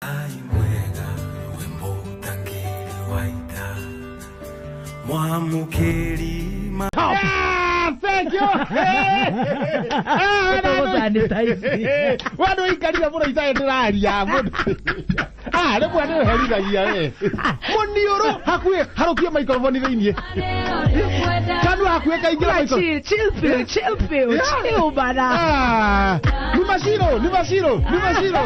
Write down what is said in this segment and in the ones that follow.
Ngai mwega we mũtangĩri wa ita mwamũkĩri ma Ah, thank you. Tũgũsanitize. We ndå ikarire må no itarä ndä raria rä mwe nä å herithagia we må niå rå hakuä harå kie maikoroboni thä iniä kanua hakuä kaingä ra Chill, chill pill, chill pill, Yeah. chill bana. Ni maciro ni maciro ni maciro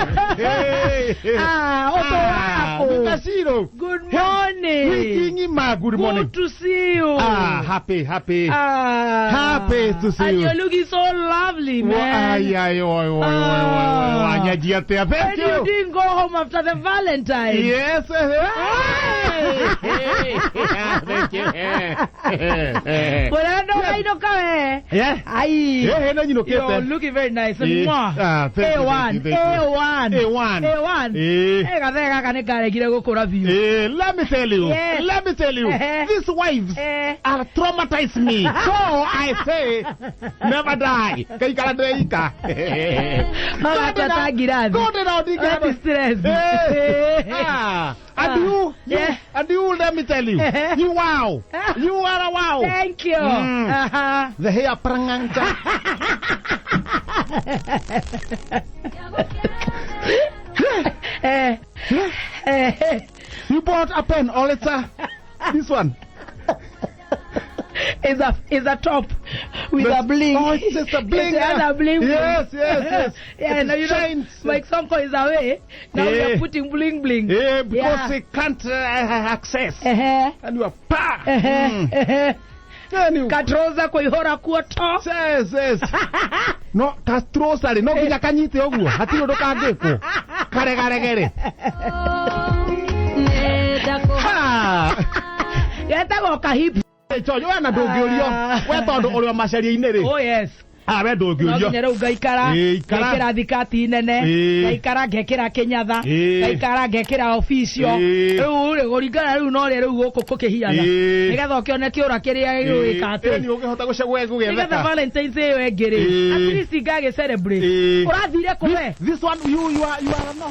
Ah, ũndũ waku. ni maciro Good morning. wiki ng'ima good morning. Good to see you. Ah, happy happy. Ah. Happy to see And you. you're looking so lovely, man. Ai, ai, oi, oi, oi, oi, oi, wanyanjia atia. Thank And you you. didn't go home after the Valentine. Yes. Hey. Thank you. Bwana kainoka we. Yeah. Ai. Yeah, no You're nyinũkĩte. looking very nice. Eh, Mwah. ah, thank you, A1, thank you, thank you. A1. A1. A1. Eh. Eh, gathee gaka nĩ karekire gũkũra biũ. Eh, let me tell you. Yes. Let me tell you. Eh. These wives Eh. are traumatized me. So I say, never die. Kaikara ndeika. Magatua ta ngirathi. Konde na odinga. That is stress. Eh. Ah. And Ah. you, you, Yeah. and you, let me tell you, Eh. you wow. You are a wow. Thank you. Mm. Aha. The hair pranganta. Eh. Eh. You bought a pen or it's a this one. It's a top with But- a bling. Oh, it's just a bling. It has a bling. Yes, yes, yes. Yeah, It now you know, shines. Mike Sonko is away. Now we Eh. are putting bling bling. Yeah, because Yeah. they can't access. Eh. And you are pa. Eh. Mm. Eh. Then you Katroza kũihũra kuo to. Yes, yes. No, katrosa rĩ no nginya kanyite ũguo hatirĩ ũndũ kangĩkwo karegaregere. Ha! Getagwo kahip. Chonyo we na ndũngĩũrio we tondũ ũrĩ o macaria-inĩ rĩ Oh yes. ah we No ndũngĩũrio nginya rĩu ngaikara Ĩ, ikara. ngekĩra thikati nene Ĩ. ngaikara ngekĩra kĩnyatha Ĩ. ngaikara ngekĩra official Ĩ. rĩu rĩ kũringana rĩu no rĩ rĩu gũkũ kũkĩhiana Ĩ. nĩgetha ũkĩone kĩũra kĩrĩa gĩgwĩka atĩ nĩ ũngĩhota nĩgetha gũgetheka Valentine's ĩyo ĩngĩ rĩ Ĩ. at least ngagĩ celebrate Ĩ. ũrathire kũwe This one you are nowhere. no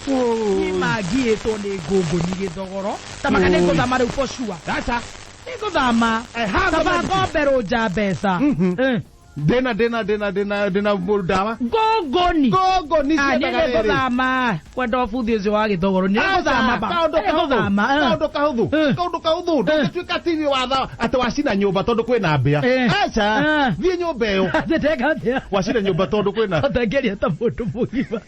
niĩ mangiĩtwo nĩ ngũngũni gĩthogoro tamaka nĩ ngũthama rĩu for sure Aca. nĩ ngũthama I have kaba the money. ngombe rũnja mbeca Mhm. Eh. Ndĩna ndĩna ndĩna ndĩna ndĩna ndawa. Ngũngũni Ngũngũni Ah, niĩ ciendaga nĩ rĩrĩ. ngũthama kwenda ũbuthi ũcio wa gĩthogoro nĩ ngũthama ba kaũndũ Nĩ kahũthũ ngũthama eh. kaũndũ kahũthũ Eh. kaũndũ kahũthũ ndũngĩtuĩka tivi watha atĩ wacina nyũmba tondũ kwĩna mbĩa Eh. aca Eh. thiĩ nyũmba ĩyo Atĩ ndeka atĩa? wacina nyũmba tondũ kwĩna Ũtangeria ta mũndũ mũgima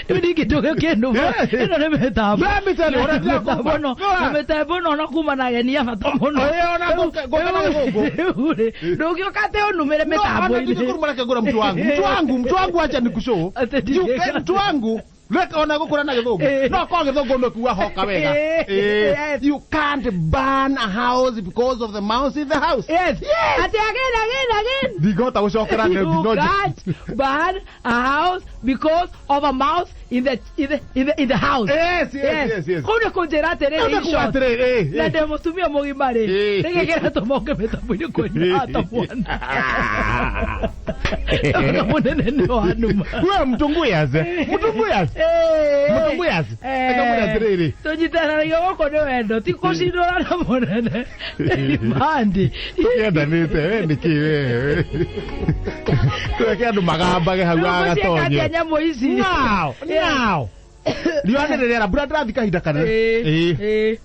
rĩu ningĩ ndũgĩkĩnuma ĩno nĩ mĩtambo Let me tell you, ũrĩa Mĩtambo ndĩrakũmba. ĩno- na mĩtambo ĩno ona kuma na ageni a bata mũno Ĩĩ, ona ngũka na gĩthũngũ. Rĩu rĩ ndũngĩũka atĩ ũnumĩre mĩtambo-inĩ kuruma reke ngũra mtu wangu mtu wangu mtu wangu acha nikushow Atĩ ndingĩka. mtu wangu reke ona gũkũra na gĩthũngũ Eh. no korwo gĩthũngũ nĩ kuga hoka wega Eh. Eh. Yes. You can't burn a house because of the mouse in the house. Yes. Atĩ again, again, again. Ndingĩhota gũcokera You can't burn a house because of a mouse in the house. Yes, yes, yes, yes. Kũu nĩ kũnjĩra atĩrĩrĩ, Kũu nĩ in kuga short, atĩrĩrĩ, eh, na eh. ndĩ mũtumia mũgima rĩ Eh. nĩkĩ kĩratũma ũke mĩtambo-inĩ kũnyua ta mwana Tondũ mũnene nĩ wanuma We mtunguyaze mtunguyaze Mũtunguyazi. Akamwĩra atĩrĩrĩ. Tũnyitananagia gũkũ nĩ wendo ti kũcindũra na mũnene bandi tũkĩendanĩte we nĩkĩ we tũreke andũ magambage hau Rĩu agatonye nyamũ ici now now riũa nĩ rĩrĩara mbura ndĩrathi kahinda kanene Ĩĩ, Ĩĩ. ĩĩ.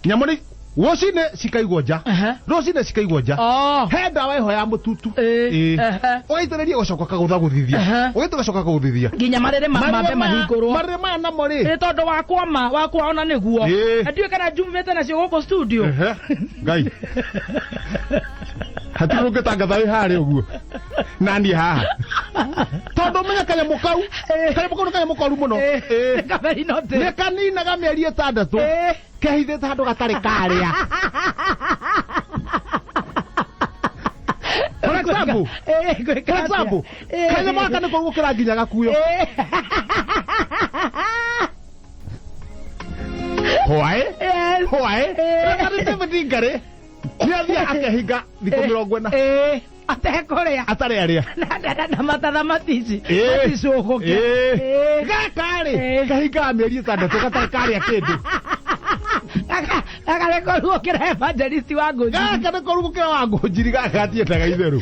Nyamũ nĩ rũcinĩ cikaigwo nja Aha. rũcinĩ cikaigwo nja Oh. he ndawa ĩho ya mũtutu Ĩĩ. Ĩĩ. Aha. Ũgaitĩrĩria ũgacoka ũkagũthagũthithia Aha. ũgaitĩrĩria ũgacoka ũkagũthithia Nginya marĩrĩ mambe mahingũrwo marĩrĩ maya namo rĩ nĩ tondũ wakwa wakwa ona nĩguo Ĩĩ. Na ndiũĩ kana njumĩte nacio gũkũ studio. Ehe, ngai hatirĩ ũngĩtangatha wĩ harĩa ũguo na niĩ haha tondũ menya kanyamũ kau kanyamũ kau nĩ kanyamũ koru mũno. Ĩĩ. Ĩĩ. Kaberi note. Nĩ kaninaga mĩeri ĩtandatũ Ĩĩ. kehithĩte handũ gatarĩ karĩa. For example, Ĩĩ, gwĩka for atĩa? example, Ĩĩ. kanyamũ gaka nĩko gũkĩra nginya gakuyo. Ĩĩ. Hwaĩ Yes. hwaĩ Ĩĩ. David Ngari nĩ athiĩ akehinga thikũ 40. Ĩĩ. Atekũrĩa. Atarĩ arĩa. Na matatha matici. Ĩĩ. Maticũgũke. Ĩĩ. Ĩĩ. Gaka rĩ, Ĩĩ. kahingaga mĩeri 6 gatarĩ karĩa kĩndũ. Gaka gaka nĩ koruo kĩra evangelist wa ngũnjiri. Gaka nĩ koru gũkĩra wa ngũnjiri, gaka gatiendaga itherũ.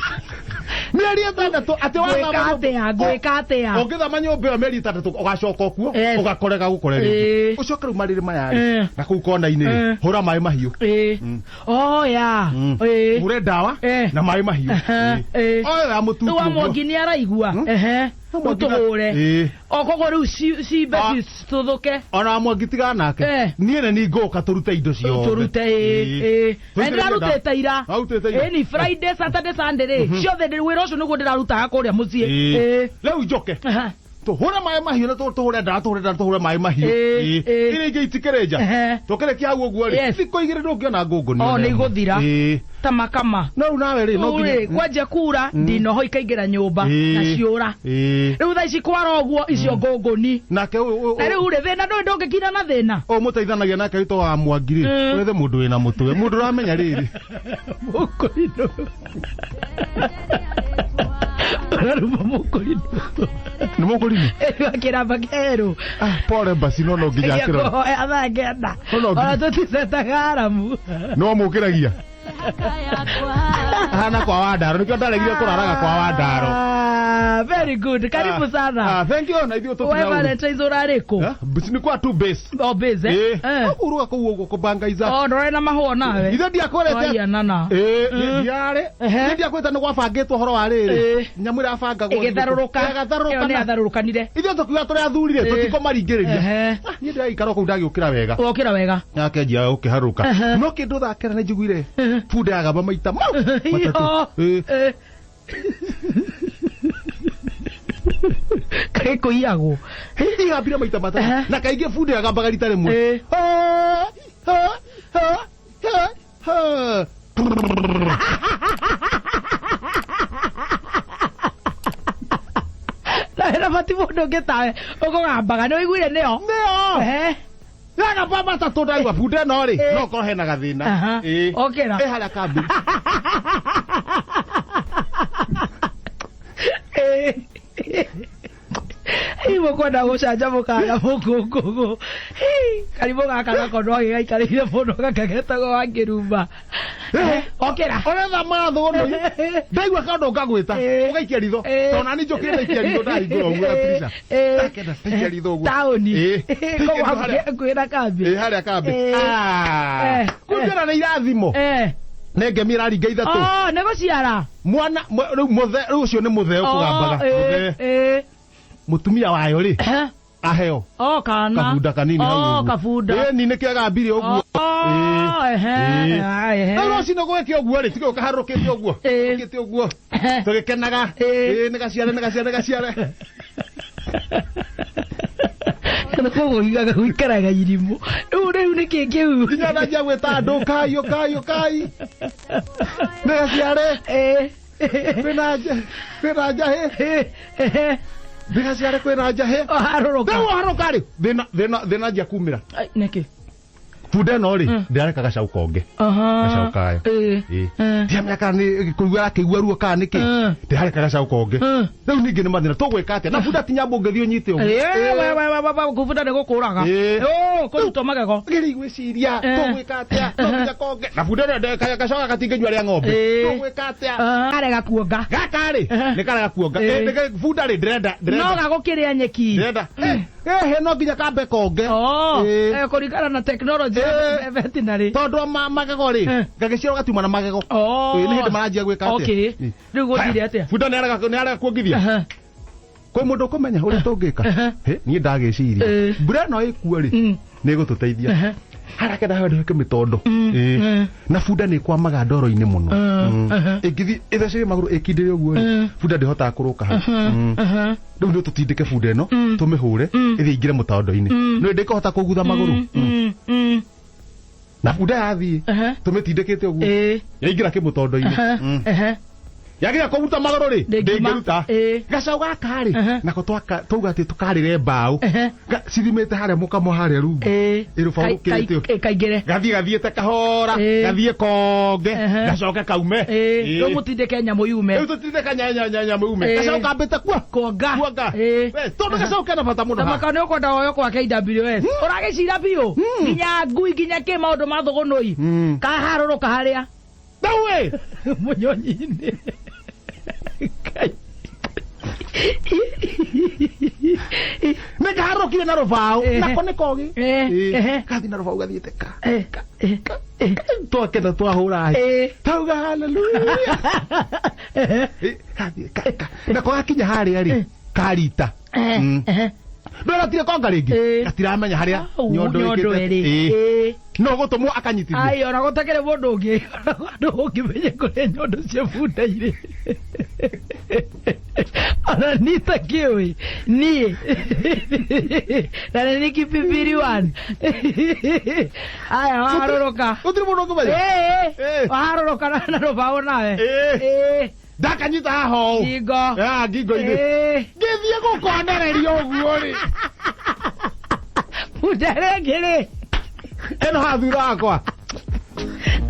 Mĩeri 6 atĩ Ngwĩka wathama atĩa? Ngwĩka atĩa? Ũngĩthama nyũmba ĩyo mĩeri 6 ũgacoka kuo, Yes. ũgakorega gũkore rĩngĩ. Ĩĩ. Ũcoke rĩu marĩrĩ maya rĩ, Ĩĩ. na kũu kona-inĩ rĩ, Ĩĩ. hũra maĩ mahiũ. Ĩĩ. Oh ya. Ĩĩ. Hũre ndawa Ĩĩ. na maĩ mahiũ. Aha, Ĩĩ. ĩĩ. Oyo ya mũtutu Rĩu wa ũguo. Mwangi nĩ araigua. Ehe. Wa Mwangi na- Ũtũhũre. Ĩĩ. O koguo rĩu cimbe Ah. cituthũke. Ona Mwangi tigana nake. Eh. Niĩ nĩ niĩ ngũka tũrute indo ciothe. Tũrute ĩĩ. Ĩĩ. Na Tũrute ndĩrarutĩte ira. Warutĩte ira. Ĩĩ ni Friday, Saturday, Sunday rĩ. Ciothe wĩra ũcio nĩguo ndĩrarutaga kũrĩa mũciĩ. Ĩĩ. Ĩĩ. Rĩu njoke. Aha. Tũhũre maĩ mahiũ na tũhũre ndawa, tũhũre ndawa, tũhũre maĩ mahiũ. Ĩĩ, Ĩĩ. ĩĩ. Iria ingĩ itikĩrĩ nja. Ehe. Tũkĩrĩkia hau ũguo rĩ, Yes. thikũ 2 ndũngĩona ngũngũni. Oh, ona nĩ ĩmwe. igũthira. Ĩĩ. Ta makama. No rĩu nawe rĩ, no Rĩu rĩ, nginya. kwanjia kura ndinoho ikaingĩra nyũmba Ĩĩ. na ciũra. Ĩĩ. Rĩu thaa ici kwara ũguo icio ngũngũni. Nake ũyũ Na rĩu rĩ, thĩna ndũĩ ndũngĩkira na thĩna. ũyũ mũteithanagia nake wĩtwo wa Mwangi rĩ, wethe mũndũ wĩna mũtwe, mũndũ ũramenya rĩrĩ. Mũkũrinũ. Ũraruma mũkũrinũ. Nĩ mũkũrinũ? Ĩĩ akĩramba kerũ. Ah, pole basi, no no nginya akĩrora. Kũhoya thaa 9. No, no nginya- Ona tũticetaga aramu. No mũkĩragia. Hana kwa Wandaro, nĩkĩo ndaregire kũraraga kwa Wandaro. Ah, very good. Karibu sana. Ah, thank you, na ithuĩ We tũtina ũru. Valentine's ũrarĩ kũ? Eh, nĩ kwa two base. O base, eh? Ĩĩ. Eh. Ũkũruga kũu ũguo kũbangaiza. O ndũrarĩ na mahũa nawe. Ithe ndiakwĩrĩte. Twaianana. Ĩĩ, ndiarĩ. Ehe. Niĩ ndiakwĩrĩte nĩ gwabangĩtwo ũhoro wa rĩrĩ. Ĩĩ. Nyamũ ĩrĩa yabangagwo. Ĩgĩtharũrũka. Ĩyo nĩ Ĩgatharũrũka. yatharũrũkanire. Ithuĩ tũkiuga tũrĩ athuri rĩ, Ĩĩ. tũtikũmaringĩrĩria. Ehe. Ah, niĩ ndĩraikara kũu ndagĩũkĩra wega. Wokĩra wega. Nake njia gũkĩharũka. Ehe. No kĩndũ thakera nĩ njiguire bunda yagamba maita mau matatũ. Yo. Ĩĩ. Eh. Kaĩ kũiyagwo. Igambire maita matatũ. Ehe. Na kaingĩ bunda yagambaga rita rĩmwe. Ĩĩ. Ha, ha, ha, ha, ha. Na bati mũndũ ũngĩ tawe ũkũgambaga nĩ ũiguire nĩyo. Nĩyo. Ehe. Yagamba matatũ ndaigua bunda ĩno rĩ, Ĩĩ. no korwo hena gathĩna. Aha. Ĩĩ. Okĩra. Ĩ harĩa kambi. Hihi mũkwenda gũcanjamũka na mũkũngũgũ. Karimũ gaka nako no gĩgaikarĩire mũno gaka getagwo wa kĩrumba. Okĩra. Ũretha mathũnũ. Ndaigua kaũndũ ngagwĩta. Ĩĩ. Ũgaikia ritho. Ĩĩ. Tondũ nani njũkĩrĩte ndaikia ritho ndahingũra ũguo na dirisha. Ĩĩ. Ndakenda ndaikia ritho ũguo. Taũni. Ĩĩ. Koguo Ndaikia ritho harĩa- hakuhĩ na kambĩ. Ĩĩ, harĩa kambĩ. Ĩĩ. Ah. Eh. Kũngĩona nĩ irathimo. Eh. Nĩ ngemi ĩraringa ithatũ. Oh, nĩ gũciara. Mwana rĩu mũthe rĩu ũcio nĩ mũthee ũkũgambaga. Oh, ĩĩ, Mũthee. ĩĩ. Mũtumia wayo rĩ, Eh. aheo Oh, kana. kabunda kanini hau Oh, ũguo. kabunda. Ĩĩ, ni nĩkĩo agambire ũguo. Oh, Ĩĩ. ehe, Ĩĩ. ah, ehe. Rĩu rũcinĩ gũgĩkĩa ũguo rĩ, tiga ũkaharũrũkĩte ũguo. Ĩĩ. Ũkĩte ũguo. Ehe. Tũgĩkenaga. Ĩĩ. Ĩĩ, nĩ gaciare, nĩ gaciare, nĩ gaciare. Koguo igaga gũikaraga irimũ. Rĩu rĩu nĩkĩ kĩu? Nginya ndanjia gwĩta andũ kai, ũkai, ũkai. Nĩ gaciare. Ĩĩ. Kwĩna kwĩna njahĩ. Ehe. Nĩ gaciare kwĩna njahĩ. Harũrũka. Rĩu harũka rĩ, thĩna thĩna thĩna njia kumĩra. Ai, Nĩkĩ? Bunda ĩno rĩ, ndĩrareka gacau konge. Aha. Gacau kayo. Ĩĩ. Ĩĩ. Eh. Ndiamenya kana nĩ kũigua arakĩigua ruo kana nĩkĩ. Ndĩrareka gacau konge. Rĩu ningĩ nĩ mathĩna tũgwĩka atĩa? Na bunda ti nyamũ ũngĩthiĩ ũnyite ũguo. Ĩĩ, we we we we kũbunda nĩ gũkũraga. Ĩĩ. Ũ, kũrutwo magego. Ngĩrĩ gwĩciria Eh. tũgwĩka atĩa? No nginya konge. Na bunda ĩno gacau gatingĩnyua rĩa ng'ombe. Ĩĩ. Tũgwĩka atĩa? Karega kuonga. Gaka rĩ, Eh. nĩ karega kuonga. Ĩĩ. Ĩ, bunda rĩ ndĩrenda No ndĩrenda. gagũkĩrĩa nyeki. Ndĩrenda. Eh, no nginya kambe konge. Oh, Ĩĩ. kũringana na technology Ĩĩ. veterinary. Tondũ magego rĩ, Eh. gagĩciarwo gatiuma na magego. Oh. Ĩĩ, nĩ hĩndĩ maranjia gwĩka atĩa? Okay. Ĩĩ. Rĩu gũthire atĩa? Bunda nĩ arega kuongithia. Aha. Kwĩ mũndũ ũkũmenya ũrĩa tũngĩka? Aha. Hĩ, niĩ ndagĩciria. Ĩĩ. Mbura ĩno ĩkuo rĩ, nĩ ĩgũtũteithia. Aha. Harĩa kenda handũ kĩmĩtondo. Ĩĩ. Mm. Na bunda nĩ ĩkwamaga ndoro-inĩ mũno. Aha. Ĩngĩthiĩ ĩthecerie magũrũ ĩkindĩre ũguo rĩ, bunda ndĩhotaga kũrũka hau. Aha. Rĩu nĩ tũtindĩke bunda ĩno, tũmĩhũre, ĩthiĩ ĩingĩre mũtondo-inĩ. Nĩ ndĩkũhota kũgutha magũrũ. Na bunda yathiĩ, Aha. tũmĩtindĩkĩte ũguo. Ĩĩ. Yaingĩra kĩmũtondo-inĩ. Aha. Aha. Yageria kũruta magũrũ rĩ, Ndĩngiuma. ndĩngĩruta. Ĩĩ. Gacaũ gaka rĩ, Ehe. nako twauga atĩ tũkarĩre mbaũ. Ehe. Cithimĩte harĩa mũkamo harĩa rungu. Ĩĩ. Ĩrũbaũ rũkĩrĩte ũũ. Kaingĩre. Gathiĩ gathiĩte kahora, Ĩĩ. gathiĩ konge, Ehe. gacoke kaume. Ĩĩ. Ĩĩ. Rĩu mũtindĩke nyamũ yume. Rĩu tũtindĩka nyamũ yume. Ĩĩ. Gacaũ kambĩte kuo. Kuonga. Kuonga. Ĩĩ. We, tondũ gacaũ kena bata mũno haha. Tamaka nĩ ũkwenda woyo kwa KWS. Ũragĩcira biũ. Nginya ngui nginya kĩ maũndũ ma thũgũnũi. Kaharũrũka harĩa. Rĩu ĩ, Mũnyonyi-inĩ. Ngai. nĩ kaharũrũkire na rũbaũ. Ehe. Nako nĩ kogĩ. Ĩĩ. Ĩĩ. Ehe. Gathiĩ na rũbaũ gathiĩte ka. Eh, eh, eh. Twakena twahũra. Ĩĩ. Tauga hallelujah. Ehe. Ĩ, gathiĩ ka- ka. Nako gakinya harĩa rĩ, karita. Eh, ehe. Ndũgatire konga rĩngĩ. Ĩĩ. Gatiramenya harĩa Au, nyondo nyondo ĩkĩte. ĩrĩ. Ĩĩ. Ĩĩ. No gũtũmwo akanyitithio. Ai, ona gũtakĩrĩ mũndũ ũngĩ ona ũngĩmenye kũrĩa nyondo cia bunda irĩ. Ona niĩ takĩũĩ niĩ na nĩ nĩ kipipiri one. Aya waharũrũka. Gũtirĩ mũndũ ũngĩmenya. Ĩĩ, Ĩĩ. waharũrũka na rũbaũ nawe. Ĩĩ. Ĩĩ, Ndakanyita haha ũũ. ngingo. Ah, ngingo-inĩ. Ĩĩ. Ngĩthiĩ gũkonereria ũguo rĩ. Bunda ĩrĩa ĩngĩ rĩ, Ĩno haha thutha wakwa.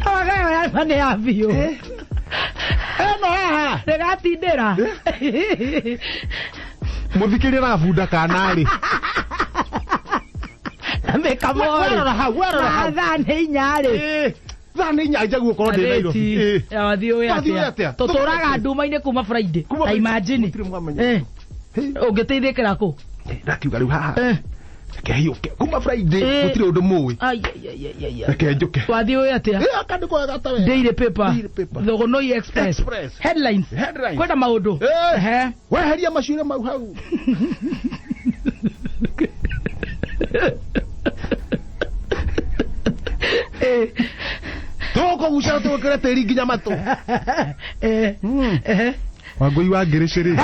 wagayo yama nĩ ya biũ. Ĩno haha. Ndĩgatindĩra. Mũthikĩria na gabunda kana rĩ. Na mĩkamorĩ. Werora hau, werora hau. Thaa nĩ inya rĩ. Ĩĩ. Thaa nĩ inya njaguo gũkorwo ndĩ Nairobi. Ĩĩ. Wathiĩ ũĩ Wathiĩ ũĩ atĩa? atĩa? Tũtũraga nduma-inĩ kuma Friday. Kuma Ta Friday. imagine. Gũtirĩ mwamenya. Eh, Hĩ. ũngĩteithĩkĩra kũ? Ndakiuga rĩu haha. Eh. Reke hiũke. Kuma Friday Ĩĩ. gũtirĩ ũndũ mũĩ. Ai, ai, ai, ai, ai, ai. Reke njũke. Wathiĩ ũĩ atĩa? Ĩĩ, akandĩkwo wega ta wega. Daily paper. Daily paper. Thũgũnũi Express. Express. Headlines. Headlines. Kwĩna maũndũ. Ĩĩ. Ehe. Weheria macuĩrĩ mau hau. Eh. Tũkũgucia tũgwĩkĩre tĩri nginya matũ. Eh. Ehe. Wangũi wa ngĩrĩcĩ rĩ.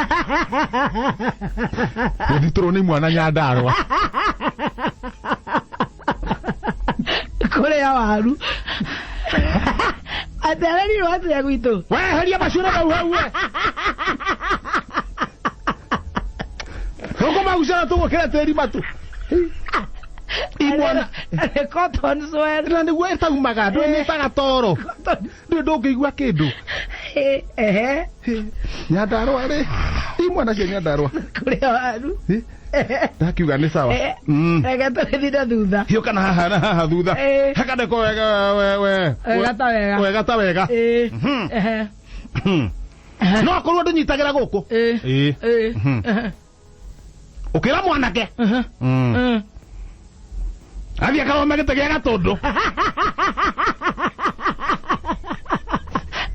Gũthitũrwo nĩ mwana Nyandarũa. Kũrĩa waru. Atĩ arerirwo atĩa gwitũ? Weheria macuĩrĩ mau hau we. Tũkũmagucia tũgwĩkĩre tĩri matũ. Imwana. Nĩ cotton swell. Na nĩguo ĩtaumaga ndũĩ nĩ ĩtaga toro. Ndũĩ ndũngĩigua kĩndũ. Eh, ehe. Hĩ, Nyandarũa rĩ. Imwana cia Nyandarũa. Kũrĩa waru. Hĩ, Ndakiuga nĩ sawa. Eh, Mm. Reke tũgĩthiĩ na thutha. Hiũka na haha na haha thutha. Ĩĩ. Hakandĩkwo wega we we. Wega ta wega. Wega ta wega. Ĩĩ. Mhm. Ehe. No akorwo ndũnyitagĩra gũkũ. Ĩĩ. Ĩĩ. Ĩĩ. Mhm. Ehe. Ũkĩra mwanake. Ehe. Mm. Athiĩ akarome gĩtĩ gĩa gatũndũ.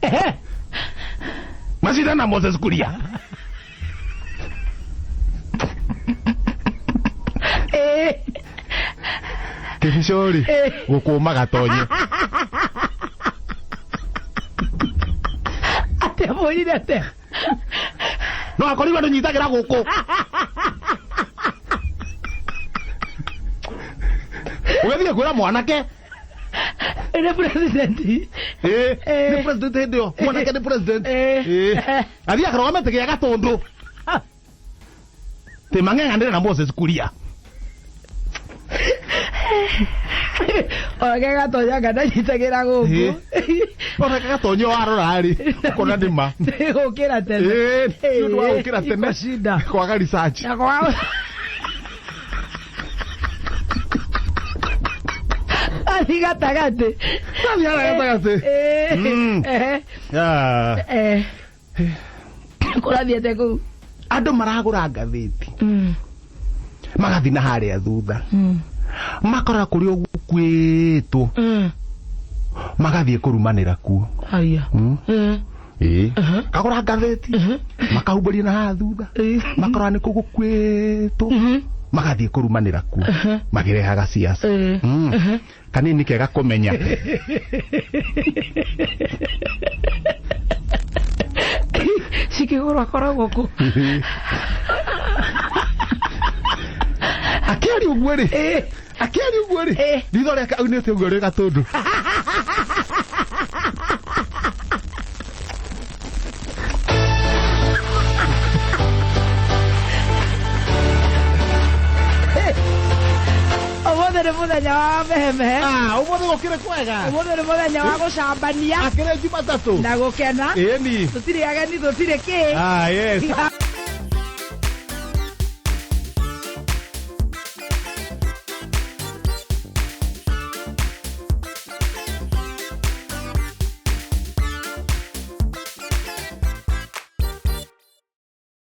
Ehe. Macindana na Moses Kuria. Ĩĩ. Kĩbico rĩ. Ĩĩ. Gũkũma gatonye. Atĩa mwĩrire atĩa? No akorirwo ndũnyitagĩra gũkũ. Ũgĩthiĩ kwĩra mwanake. Nĩ president. Ĩĩ. Ĩĩ. Nĩ president hĩndĩ ĩyo. Mwanake nĩ president. Ĩĩ. Ĩĩ. Athiĩ akarũgame gĩtĩ gĩa gatũndũ. Tĩ mang'eng'anĩre na Moses Kuria. Onake gatonya ndanyitagĩra gũkũ. Ona gatonyo warora rĩ. Ũkona nĩ ma. Gũkĩra tene. Ĩĩ. Nĩ ũndũ wa gũkĩra tene. Iko shida. Kwaga research. Na kwa Athi gatagatĩ. Athiĩ harĩa gatagatĩ. Ĩĩ. Mm. Ehe. Ah. Eh. Kũrathiĩ atĩa kũu? Andũ maragũra ngathĩti. Mm. Magathiĩ na harĩa thutha. Mm. Makora kũrĩa gũkuĩtwo. Mm. Magathiĩ kũrumanĩra kuo. Haya. Mm. Mm. Ĩĩ. Mhm. Kagũra ngathĩti. Mhm. Makahumbaria na haha thutha. Ĩĩ. Makora nĩkuo gũkuĩtwo. Mhm. Magathiĩ kũrumanĩra kuo. Mhm. Makĩrehaga siasa. Ĩĩ. Mm. Mhm. Kanini kega kũmenya. Cikĩgũrwo akoragwo kũ? Akĩaria ũguo rĩ. Ĩĩ. Akĩaria ũguo rĩ. Ĩĩ. Ritho rĩake aunĩte ũguo rĩ gatũndũ. Ũmũthĩ nĩ mũthenya wa mehemehe. Ah, ũmũthĩ gũkĩrĩ kwega. Ũmũthĩ nĩ mũthenya wa gũcambania Akĩrĩ Jumatatũ. na gũkena. Ĩni. Tũtirĩ ageni, tũtirĩ kĩ. Ah, yes.